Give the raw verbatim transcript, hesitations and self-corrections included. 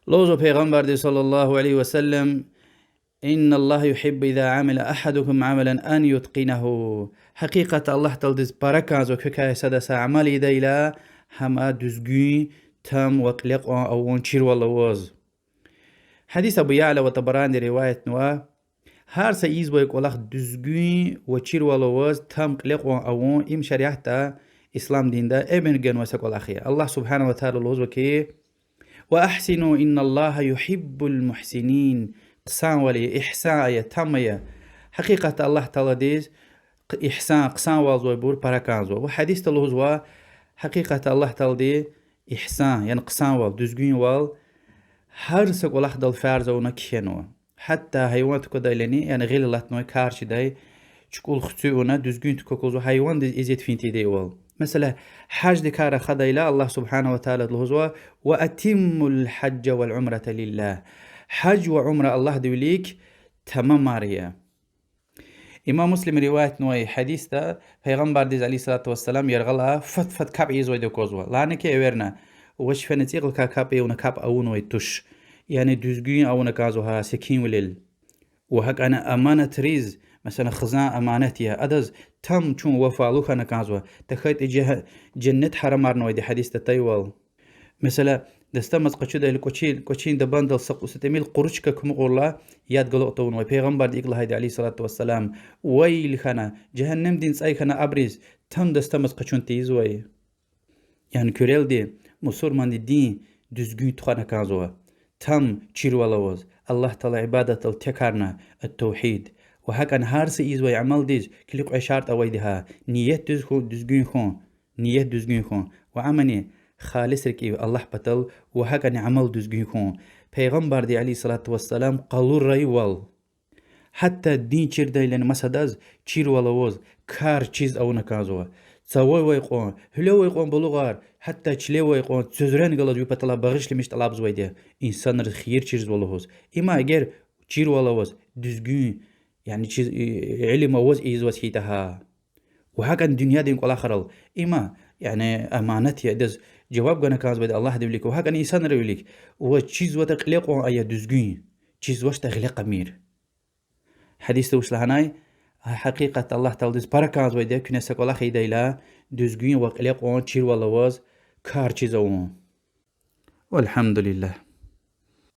Лугьузва Пайгъамбарди صلى الله عليه وسلم: إن الله يحب إذا عمل أحدكم عملا أن يتقنه. Гьакъикъатда Аллагь Тааладиз пара кӀанзава квекай сада са амал ийидайла, гьам дуьзгуьн, там ва кьиле кьван авун, чирвал аваз. Гьадис Абу Яъла ва Табараниди риваятнава. Гьар са ийизвай кӀвалах дуьзгуьн ва чирвал аваз, там кьиле кьван авун, им шариатда, ислам динда эмир ганвай са кӀвалах я. Аллагь سبحانه وتعالى лугьузва хьи: وأحسنوا إن الله يحب المحسنين. Хъсанвал ая, игьсан ая, там ая. Гьакъикъатда Аллагь Тааладиз хъ-, игьсан, хъсанвалзавайбур пара кӀанзава. Ва гьадисда лугьузва, гьакъикъатда Аллагь Таалади игьсан, яни хъсанвал, дуьзгуьнвал гьар са кӀвалахдал фарз авуна кхьенва. Гьатта гьайван тукӀвадайлани, яни гъил алатнавай, кар чидай, чукӀул хци авуна дуьзгуьн тукӀукузва, гьайвандиз эзият фин тийидайвал. Месела, гьаждикай рахадайла, Аллагь سبحانه وتعالى лугьузва: وأتموا الحج والعمرة لله. Гьаж ва умра Аллагьдин вилик тамамар ая. Имам Муслима риваятнавай гьадисда Пайгъамбардиз عليه الصلاة والسلام яргъалай фад-фад капӀ ийизвайди аквазва. Лагьана хьи, эверна, ваз фена цӀикьведикай капӀ авуна, капӀ авунвайди туш. Яни дуьзгуьн авуна кӀанзава гьа секинвилел. Ва гьакӀни аманатриз, месела, хизан аманат я, адаз там чун вафалу хьана кӀанзава, тахьайтӀа жегь-, женнет гьарамарнавайди гьадисда атайвал. Месела, дастамаз къачудайла кӀвачин, кӀвачин дабандал са, са тӀимил къуручка кумукьурла, яд галукь тавунвай. Пайгъамбарди икӀ лагьайди عليه الصلاة والسلام: вайл хьана, жегьеннемдин цӀай хьана абуруз, там дастамаз къачун тийизвай. Яни куьрелди, мусурманди дин дуьзгуьн тухвана кӀанзава. Там чирвал аваз, Аллагь Таала ибадатдал текарна, ат-тавгьид. Ва гьакӀни гьар са ийизвай амалдиз килиг кьве шартӀ авайди гьа: ният дуьз хьун, дуьзгуьн хьун, ният дуьзгуьн хьун, ва амани халис рикӀив Аллагь патал, ва гьакӀни амал дуьзгуьн хьун. Пайгъамбарди عليه الصلاة والسلام къалурайвал, гьатта дин чирдайла масадаз чирвал аваз, кар чиз авуна кӀанзава. Цававай кьван, гьуьлевай кьван балугъар, гьатта чилевай кьван цуьзрен галаз ви паталай багъишламиш тӀалабзавайди я, инсанриз хийир чирзава лугьуз. Има эгер чирвал аваз, дуьзгуьн, яни чиз, и, илим аваз ийизваз хьайитӀа гьа. Ва гьакӀни дуьньядин кӀвалахрал. Има, яни аманат я, адаз жаваб гана кӀанзавайди Аллагьдин вилик ва гьакӀни инсанрин вилик. Ва чизватӀа кьиле кьван ая дуьзгуьн, чизвачтӀа гъиле кьамир. Гьадисда вуч лагьанай? Гьакъикъатда Аллагь Тааладиз пара кӀанзавайди я куьне са кӀвалах ийидайла, дуьзгуьн ва кьиле кьван, чирвал аваз, кар чиз авун. والحمد لله.